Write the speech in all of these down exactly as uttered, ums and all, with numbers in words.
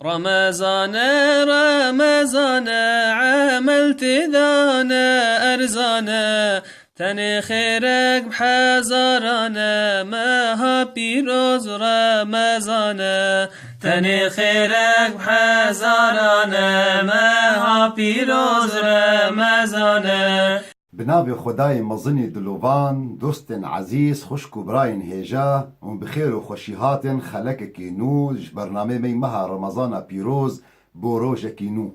Remezane, Remezane, emel tê de ne erzane. Tenê xêrek bi hezaran e, meha pîroz Remezan e. Tenê xêrek bi hezaran e, meha pîroz Remezan e. Bi navê Xwedayê mezinê dilovan, dostên ezîz, xwişk û birayên hêja, hûn bi xêr û xweşî hatin xelekekê nû ji bernameyê me yê meha Remezana pîroz bo rojekî nû.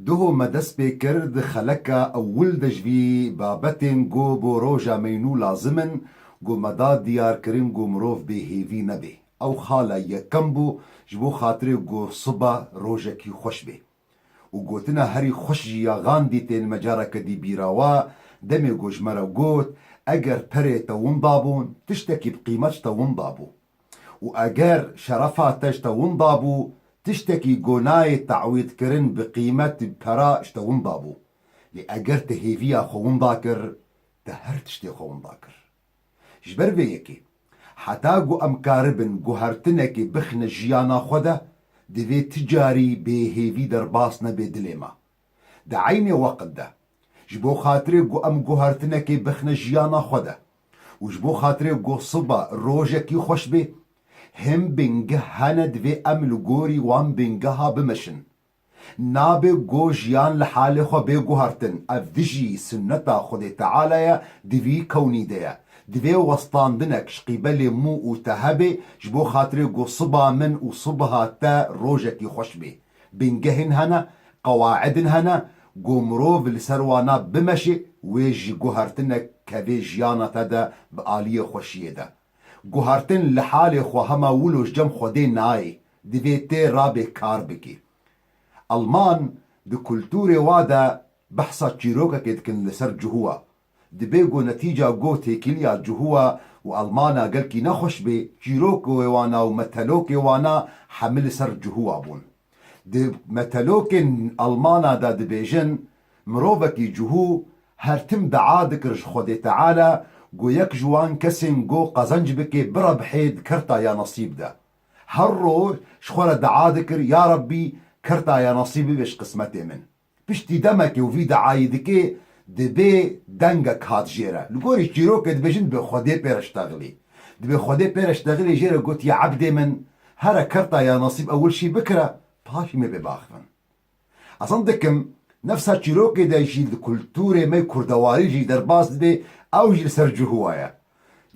Duho me dest pê kir, di xeleka ewil de ji vî babetên ku bo roja me yê nû lazim in, ku me da diyar kirin ku mirov bêhêvî nebe. Ew xala yekem bû, ji bo xatirê ku siba rojekî xweş bê. Û gotina herî xweş jî ya Gandî tên me careke dî bîra we, demê ku ji me re got, eger perê te winda bûn, tiştekî bi qîmet ji te winda bû. Û eger şerefa te ji te winda bû, tiştekî ku nayê te'wîdkirin bi qîmet, bi pera ji te winda bû. Lê eger te hêviya xwe winda kir, te her tiştê xwe winda kir. Ji ber vê yekê, heta ku em karibin guhertinekê bixine jiyana xwe de, divê ti carî bêhêvî derbas nebe dilê me. Di eynê weqt de, ji bo xatirê ku em guhertinekê bixine jiyana xwe de û ji bo xatirê ku siba rojekî xweş bê, hin bingeh hene divê em li gorî wan bingeha bimeşin. Nabe ku jiyan li halê xwe bê guhertin, ev dijî sunneta Xwedê Teala ye, di vî kewnî de ye. Divê westandinek ji qîbelê mû û te hebe, ji bo xatirê ku siba min û sibiha te rojekî xweş bê. Bingehên hene, qewaidin hene, ku mirov li ser wana bimeşe, wê ji guhertinek keve jiyana te de bi aliyê xweşiyê de. Guhertin li halê xwe hema wilo ji cem Xwedê nayê, divê tê rabê kar bikê. Alman di kulturê wa de behsa çîrokekê dikin li ser cihûwa. Dibê ku netîca ku têkiliya cihûwa û Almana gelkî nexweş bê, çîrokê wana û metelokê wana hemî li ser cihûwa bûn. Di metelokên Almana de dibêjin, mirovekî cihû her tim dua dikir ji Xwedê Teala ku yek ji wan kesên ku qezenc bike birebihê di kerta ya nesîb de. Her roj ji xwe re dua dikir, ya Rebbî, kerta ya nesîbî bibe ji qismetê min. Piştî demekê û vî duayî dike, dibê dengek hat jê re. Li gorî çîrokê dibêjin, dibê Xwedê pê re ştexilî. Dibê Xwedê pê re ştexilî jê re gotiye, ebdê min, here kerta ya nesîb ewil şî bikire, paşî me bê biaxivin. Ez zan dikim, nefsa çîrokê de jî li kulturê me kurdewarî jî derbas dibe, ew jî li ser cihûwa ye.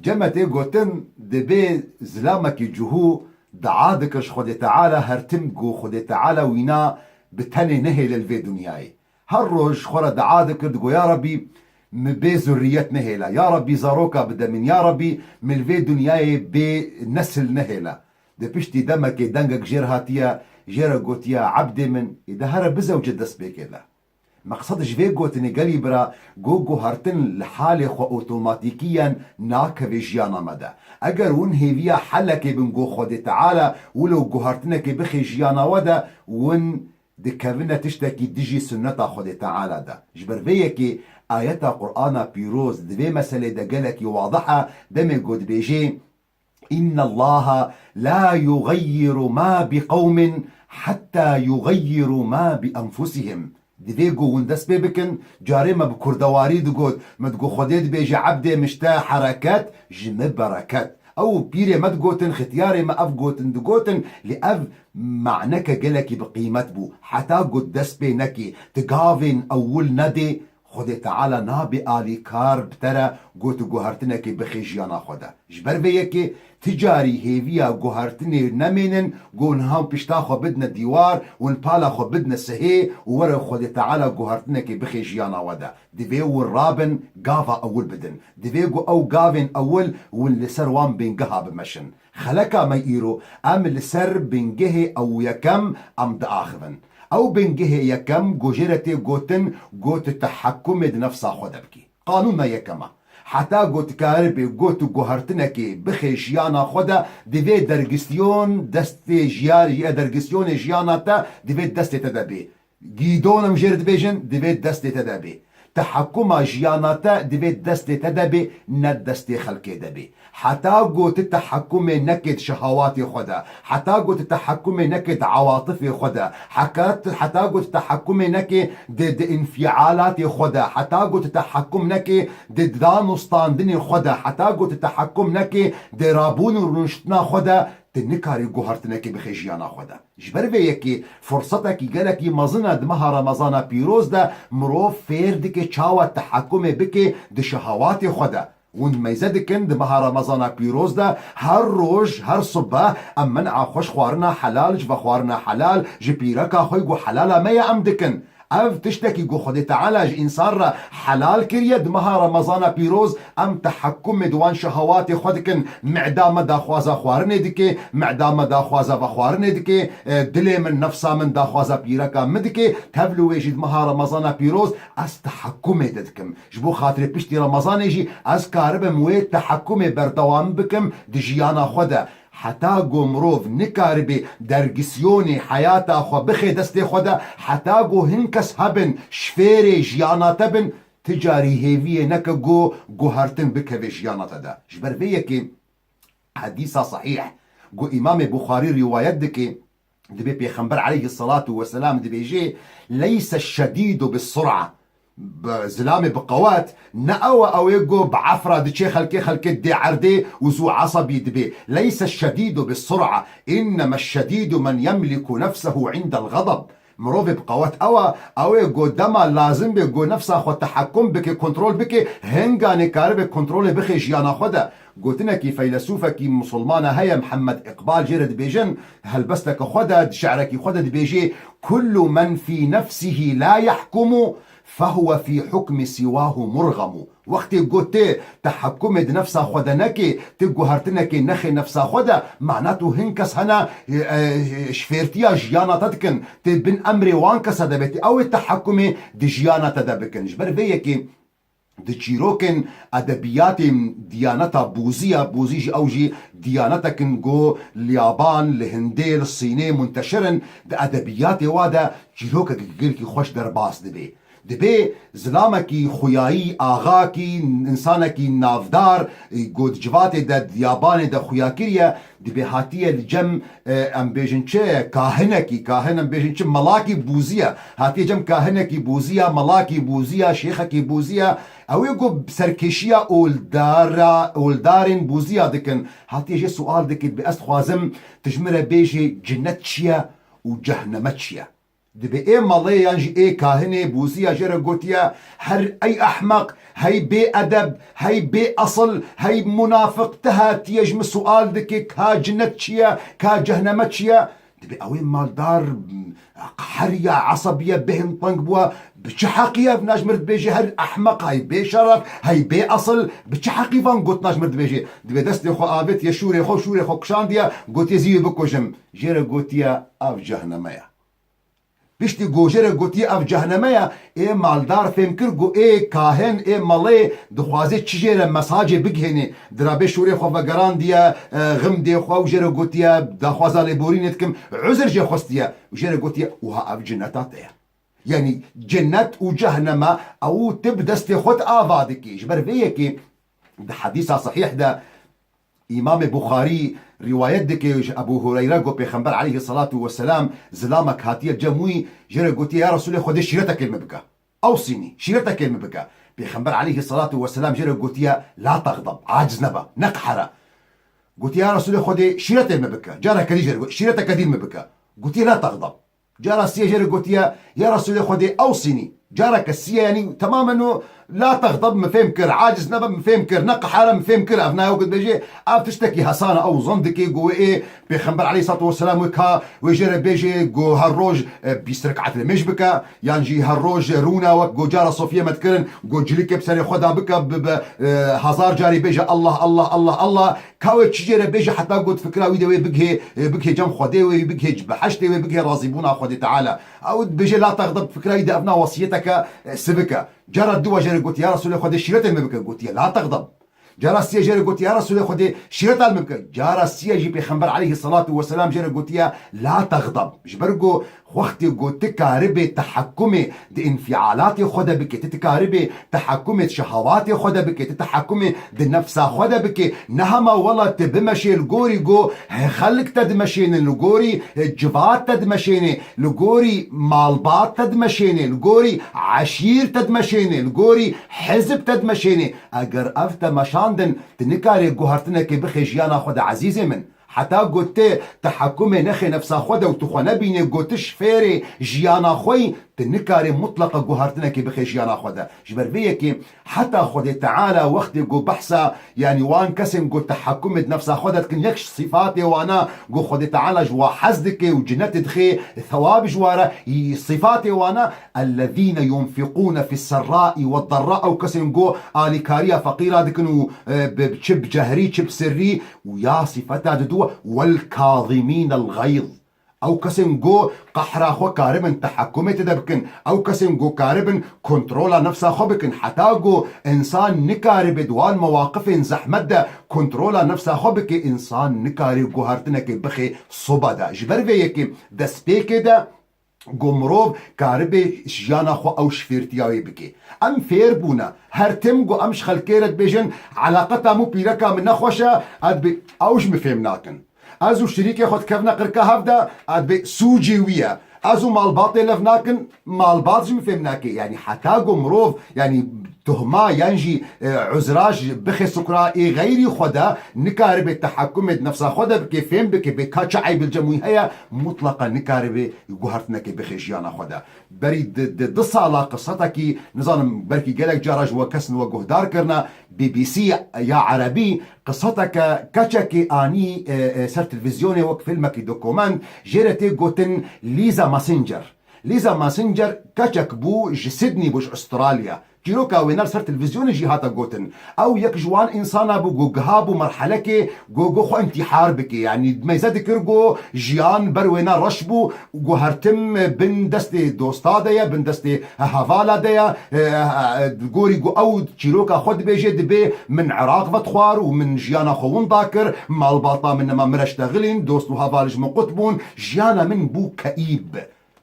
Cem me tê gotin, dibê zilamekî cihû dua dikir ji Xwedê Teala, her tim ku Xwedê Teala wîna bi tenê nehêle li vê dinyayê. Her roj ji xwe re dua dikir, digo, ya Rebbî, min bê zurriyet nehêle. Ya Rebbî, zaroka bide min. Ya Rebbî, min li vê dinyayê bê nesil nehêle. Di piştî demekê dengek jê re hatiye, jê re gotiye, ebdê min, ê de here bizewce dest pê kê le. Meqsed ji vê gotinê gelî bira, ku guhertin li halê xwe otomatîkiyen nakeve jiyana me de. Eger hûn hêviya helekê bin ku Xwedê Teala wilo guhertinekê bixê jiyana we de, hûn dikevine tiştekî dijî sunneta Xwedê Teala de. Ji ber vê yekê ayeta Qur'ana pîroz di vê meselê de gelekî wadih e, demê ku dibêjê, "Inna Allaha la yugayyiru ma bi qewmin hatta yugayyiru ma bi enfusihim." Divê ku hûn dest pê bikin, carê me bi kurdewarî digot, me digot, Xwedê dibêje, ebdê min ji te hereket, ji min bereket. Ew pîrê me digotin, xitiyarê me ev gotin digotin, lê ev maneke gelekî bi qîmet bû. Heta ku dest pê nekî, tu gavên ewil nedê, Xwedê Teala nabê alîkar bi te re ku tu guhertinekê bixê jiyana xwe de. Ji ber vê yekê ti carî hêviya guhertinê nemênin ku niha pişta xwe bidine dîwar û pala xwe bidine sihê û were Xwedê Teala guhertinekê bixê jiyana we de. Divê hûn rabin gava ewil bidin. Divê ku ew gavên ewil hûn li ser wan bingeha bimeşin. Xeleka me îro, em li ser bingehê ew yekem em diaxivin. Ew bingehê yekem ku jê re tê gotin, ku tu tehekkumê di nefsa xwe de bikî. Qanûna yekem e. Heta ku tu karibê, ku tu guhertinekê bixê jiyana xwe de, divê dergisiyon destê jiya-, ya dergisyonê jiyana te divê destê te de bê. Gîdon em jê re dibêjin, divê destê te de bê. Tehekuma jiyana te divê destê te de bê, ne destê xelkê de bê. Heta ku tu tehekumê nekê di şehawatê xwe de, heta ku tu tehekumê nekê di ewatifê xwe de, heka-, heta ku tu tehekumê nekê di, di înfîalatê xwe de, heta ku tu tehekum nekê di dan û standinên xwe de, heta ku tu tehekum nekê di rabûn û rûniştina xwe de, tu nikarî guhertinekê bixê jiyana xwe de. Ji ber vê yekê, firsetekî gelekî mezin e di meha Remezana pîroz de mirov fêr dike çawa tehekumê bike di şehawatê xwe de. Hûn meyze dikin, di meha Remezana pîroz de her roj, her sibe em men'a xwe ji xwarina helal, ji vexwarina helal, ji pîreka xwe ku helala me ye em dikin. Ev tiştekî ku Xwedê Teala ji însan re helal kiriye, di meha Remezana pîroz em tehekkumê di wan şehawatê xwe dikin. Meda me daxwaza xwarinê dike, meda me daxwaza vexwarinê dike, e, dilê min, nefsa min daxwaza pîreka min dike. Tevlî wê jî di meha Remezana pîroz ez tehekkumê de dikim. Ji bo xatirê piştî Remezanê jî ez karibim wê tehekumê berdewam bikim di jiyana xwe de. Heta ku mirov nikaribê dergisyonê heyata xwe bixê destê xwe de, heta ku hin kes hebin şfêrê jiyana te bin, ti carî hêviyê neke ku guhertin bikeve jiyana te de. Ji ber vê yekê hedîsa sehîh ku Îmamê Buxarî rîwayet dike, dibê Pêxember aleyhisselatu vesselam dibêje, "Leyse şedîdu bis sur'a." Bi zilamê bi qewet, ne ew e, ew ê ku bi efra diçê xelkê, xelkê dê erdê û zû esabî dibê. "Leyse şedîdu bis sur'a, inneme şedîdu men yemliku nefsehu indel ğedab." Mirovê bi qewet ew e, ew ê ku dema lazim bê ku nefsa xwe tehekum bike, kontrol bike, hinganê karibe kontrolê bixê jiyana xwe de. Gotinekî feylesûfekî misilmana heye, Mihemed Îqbal, jê re dibêjin, helbesteke xwe de, di şe'rekî xwe de dibêjê, "Kullu men fî nefsihî la yehkumu, fehuwe fî hukmi sîwahu murxemu." Wextê got tê, tehekumê di nefsa xwe de nekê, ti guhertinekê nexê nefsa xwe de, mana tu hin kes hene, e, e, şfêrtiya jiyana te dikin, tê bin emrê wan kesa de bê, tê ew ê tehekumê di jiyana te de bikin. Ji ber vê yekê, di çîrokên edebiyatên diyaneta Bûziya, Bûzî jî ew jî diyanetekin ku li Yaban, li Hindê, li Sînê munteşir in, di edebiyatê wa de çîrokek gelkî xweş derbas dibê. Dibê zilamekî xuyayî, axakî, însanekî navdar, ku di civatê de, di Yabanê de xuya kiriye, dibê hatiye li cem, e, em bêjin çi, kahinekî, kahin em bêjin çi, melakî Bûziya. Hatiye cem kahinekî Bûziya, melakî Bûziya, şêxekî Bûziya. Ew ê ku serkêşiya oldara, oldarên Bûziya dikin. Hatiye jê sual dikir, bi ez dixwazim, tu ji min re bêjî cinnet çi ye û cehneme çi ye? Dibê ê malê yan jî ê kahinê Bûziya jê re gotiye, her ey ehmeq, hey bê edeb, hey bê esil, hey munafiq, tu hatiye ji min sual dikî ka cinnet çi ye, ka cehneme çi ye? Dibê ew ê maldar qeheriya, esabiye, bêhn teng bûye, bi çi heqî ev na ji min re dibêje, her ehmeq, hey bê şeref, hey bê esil, bi çi heqî van gotina ji min re dibêje? Dibê destê xwe avêtiye şûrê xwe, şûrê xwe kişandiye, gotiye zî wê bikujim. Jê re gotiye ev cehneme ye. Piştî ku jê re gotiye ev cehneme ye, ê maldar fêm kir ku ê kahin, ê malê dixwaze çi jê re mesajê bigihênê. Dirabê şûrê xwe vegerandiye, e, ximdê xwe û jê re gotiye daxwaza lêborînê dikim, uzir jê xwestiye. Û jê re gotiye, wiha ev cinneta te ye. Yanî cinnet û cehneme ew tu bi destê xwe di ava dikî. Ji ber vê yekê di hedîsa sehîh de Îmamê Buxarî rîwayet dike ji Ebû Hureyre, got, Pêxember aleyhisselatu vesselam zilamek hatiye cem wî, jê re gotiye, ya Resûlê Xwedê, şîretekê li min bike. Ewsînî, şîretekê li min bike. Pêxember aleyhisselatu vesselam jê re gotiye, la texdeb, aciz nebe, neqehere. Gotiye, ya Resûlê Xwedê, şîretê li min bike. Careke dî jê re got, şîreteke dî li min bike. Gotiye, la texdeb. Cara siyê jê re gotiye, ya Resûlê Xwedê, ewsînî. Careke siyê, yanî temamen û la texdeb min fêm kir, aciz nebe min fêm kir, neqehere min fêm kir, ev nayê wekî dibêje, ev tiştekî hesan e, ew zan dike, got ê Pêxember aleyhisselatu vesselam wê ka, wê jê re bêje, got her roj, e, bîst rekat nimêj bike, yan jî her roj rûna wek got cara sofiyê me dikirin, got cilikê bi serê xwe de bike, bi, bi, e, hezar carî bêje Allah, Allah, Allah, Allah, Ka wê çi jê re bêje heta got fikra wî de wê bigihê, e, bigihê cem Xwedê, wê wî bigihê beheştê, wê bigihê razîbûna Xwedê Teala. Ew dibêje la texdeb, fikra wî de evna wesiyeteke, e, sivik e. Cara dû jê re gotiye, ya Resûlê Xwedê, şîretê me bike. Gotiye, la texdeb. Cara siya jê re gotiye, ya Resûlê Xwedê, şîreta li min bike. Cara siya jî Pêxember aleyhisselatu vesselam jê re gotiye, la texdeb. Ji ber ku wextê ku tu karibê tehekkumê di înfialatê xwe de bike, tu dikaribê tehekkumê di şehawatê xwe de bike, tu tehekkumê di nefsa xwe de bike. Ne hema wela tu bimeşê li gorî ku xelk te dimeşênin, li gorî civat te dimeşênê, li gorî malbat te dimeşênê, li gorî eşîr te dimeşênê, li gorî hizb te dimeşênê. Eger ev te meşandin, tu nikarê guhertinekê bixê jiyana xwe de, ezîzê min. Heta ku tu tehekkumê nexê nefsa xwe de û tu xwe nebînê ku tu şifêrê jiyana xwe yî, tu nikarê mutleqa guhertinekê bixê jiyana xwe de. Ji ber vê yekê heta Xwedê Teala wextê ku behsa, yanî wan kesên ku tehekkumê di nefsa xwe de dikin, yek ji sîfatê wana ku Xwedê Teala ji wa hez dike û cinetê dixê, thewab ji wa re, yî sîfatê wana, ellezîne yunfiqûne fis-serraî wed-derra, ew kesên ku alîkariya feqîra dikin û, e, bi, çi bi cehrî, çi bi sirrî, û ya sîfeta didu, wel-kazimînel-xeyz. Ew kesên ku qehra xwe karibin tehekkumê tê de bikin, ew kesên ku karibin kontrola nefsa xwe bikin, heta ku însan nikaribe di wan mewaqifên zehmet de kontrola nefsa xwe bike, însan nikare guhertinekê bixê soba de. Ji ber vê yekê destpêkê de ku mirov karibe jiyana xwe ew şifêrtiya wê bike. Em fêr bûne. Her tim ku em ji xelkê re dibêjin, eleqeta min û pîreka min nexweş e, ez dibê ew ji min fêm nakin. Ez û şirîkê xwe dikevine qirka hev de, ez dibê sûcê wî ye. Ez û malbatê lev nakin, malbat ji min fêm nake. Yanî heta ku mirov, yanî tuhma yan jî, e, uzra ji bixê sukra ê xeyrî xwe de, nikaribe tehekkumê di nefsa xwe de bike, fêm bike, bê ka çi eyb li cem wî heye, mutleqa nikaribe guhertinekê bixê jiyana xwe de. Berî di, di du sala qisetekî, nizanim belkî gelek cara ji we kesin we guhdar kirine, B B C ya erebî qiseteke keçekê anî, e, e, ser televîzyonê wek fîlmekî dokument, jê re tê gotin Lisa Messenger. Lisa Messenger keçek bû ji Sydney bû ji Australya. Çîroka wêne li ser televîzyonê jî hate gotin. Ew yek ji wan însana bû ku giha bû merhelekê ku, ku xwe întîhar bike. Yanî meyze dikir ku jiyan ber wêne reş bû, ku her tim bin destê dosta de ye, bin destê hevala de ye. E, e, e, gorî ku ew çîroka xwe dibêje, dibê min Iraq vedixwar û min jiyana xwe winda kir, malbata min nema min re ştexilîn, dost û heval ji min qut bûn, jiyana min bû keîb.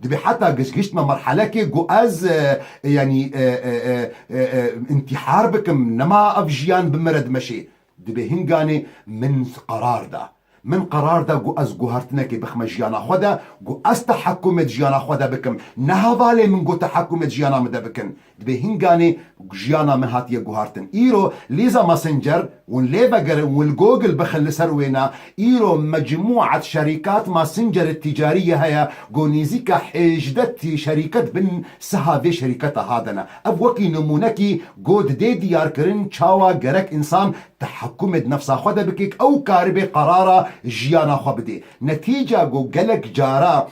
Dibê heta giş-, giştime merhelekê ku ez, e, yanî, e, e, e, e, e, întîhar bikim, nema ev jiyan bi min re dimeşê. Dibê hinganê min qerar da. Min qerar da ku ez guhertinekê bixime jiyana xwe de, ku ez tehekkumê di jiyana xwe de bikim. Ne hevalê min ku tehekkumê di jiyana min de bikin. Dibê hinganê jiyana min hatiye guhartin. Îro Lisa Messenger, hûn lê vegerin, hûn li Google bixin li ser wêna, îro mecmûet şerîkat Messenger ticariye heye, ku nêzîka hêjdeh tî-, şerîket bin siha vê şerîketa hadene. Ev wekî nimûnekî ku didê diyarkirin çawa gerek însan tehekkumê di nefsa xwe de bike, ew karibê qerara jiyana xwe bidê. Netîca ku gelek cara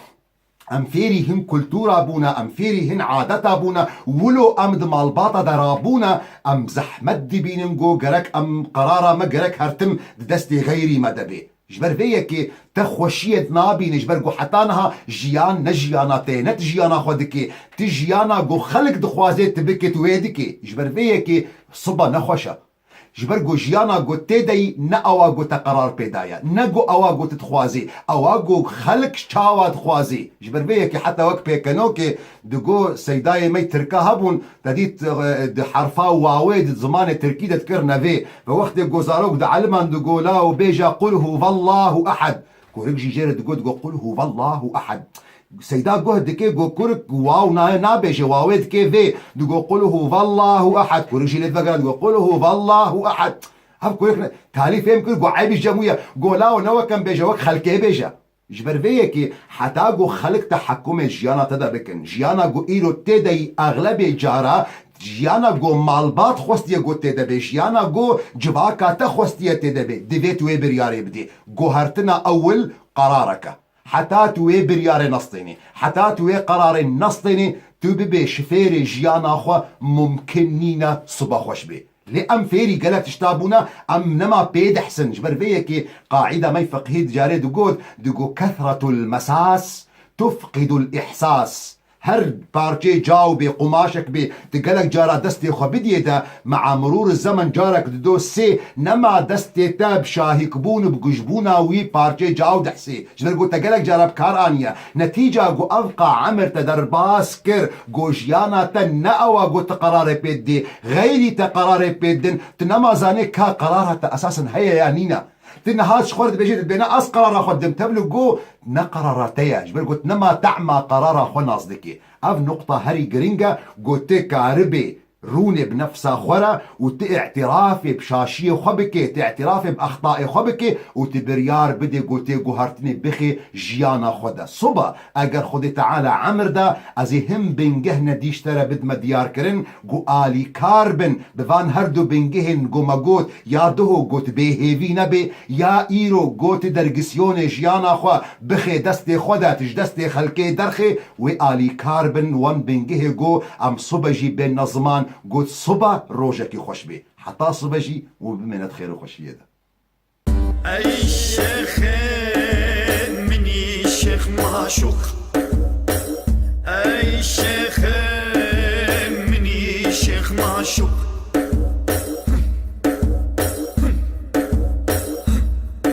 Em fêrî hin kultura bûne, em fêrî hin adeta bûne, wilo em di malbata de rabûne, em zehmet dibînin ku gerek em qerara me gerek her tim di destê xeyrî me de bê. Ji ber vê yekê te xweşiyê nabîne, ji ber ku heta niha jiyan ne jiyana te ye, ne tu jiyana xwe dikê. Tu jiyana ku xelk dixwaze tu bikê, tu wê dikê. Ji ber vê yekê siba nexweş e. Ji ber ku jiyana ku tê de yî ne ewa ku te qerar pê daye, ne ku ewa ku tu dixwazî, ewa ku xelk çawa dixwazî. Ji ber vê yekê heta wek pêkenokê digo seydayê me yê tirka hebûn, te dît, e, di herfa wawê di zimanê tirkî de dikirine vê. Ve wextê ku zarok dieliman digo lawo bêje "Qul huwallahu ehed". Kurik jî jê re digot, digot "Qul huwallahu ehed". Seyda guh dike, got, "Kurik waw na-, nabêje, wawê dike vê." Digot, "Qul huwallahu ehed." Kurik jî lê vegeran, digot, "Qul huwallahu ehed." Ev kurik ne, talî fêm kir, got, "Eybî cem wî ye." Got, "Lawo ne wek em bêje, wek xelkê bêje." Ji ber vê yekê heta got xelk tehekkumê jiyana te de bikin. Jiyana got îro tê de yî exlebê cara, jiyana got malbat xwestiye got tê de bê, jiyana got civaka te xwestiye tê de bê. Divê tu wê biryarê bidî. Guhertina ewil qerareke. Heta tu wê biryarê nestênî, heta tu wê qerarê nestênî, tu bibê şifêrê jiyana xwe, mumkin nîne siba xweş bê. Lê em fêrî gelek tişta bûne, em nema pê dihsin. Ji ber vê yekê qaîda me yê fiqhî di carê digot, digot, "Kethretul mesas tufqidul îhsas." Her parçeyê caw bê, qumaşek bê, tu gelek cara destê xwe bidiyê de, mea mirûr zemen carek dido sê, nema destê te bi şahîkbûn û bi gujbûna wî parçeyê caw dihsê. Ji ber ku te gelek cara bi kar aniye. Netîca ku ev qa emir te derbas kir, ku jiyana te ne ew a ku tu qerarê pê didê, xeyrî te qerarê pê didin, tu nema zanê ka qerara te esasen heye ya nîne. Tu niha ji xwe re dibêjî, dibêne ez qerara xwe didim, tevlî ku ne qerara te ye. Ji ber ku tu nema tehma qerara xwe nas dikî. Ev nuqta herî giring e, ku tu karibê rûnê bi nefsa xwe re û tu îtirafê bi şaşiyê xwe bikê, tu îtirafê bi extayê xwe bikê û tu biryar bidê ku tê guhertinê bixê jiyana xwe de. Sibe, eger Xwedê Teala emir da, ez ê hin bingeh nedî ji te re bidime diyarkirin, ku alîkar bin bi van her du bingehên ku me got, ya duho ku tu bêhêvî nebê, ya îro ku tu dergisyonê jiyana xwe bixê destê xwe de, tu ji destê xelkê derxê, wê alîkar bin wan bingehê ku em sibe jî bêne ziman, ku sibe rojekî xweş bê. Heta sibe jî û bimêne di xêr û xweşiyê de. Ey şêxê minî şêx maşûq.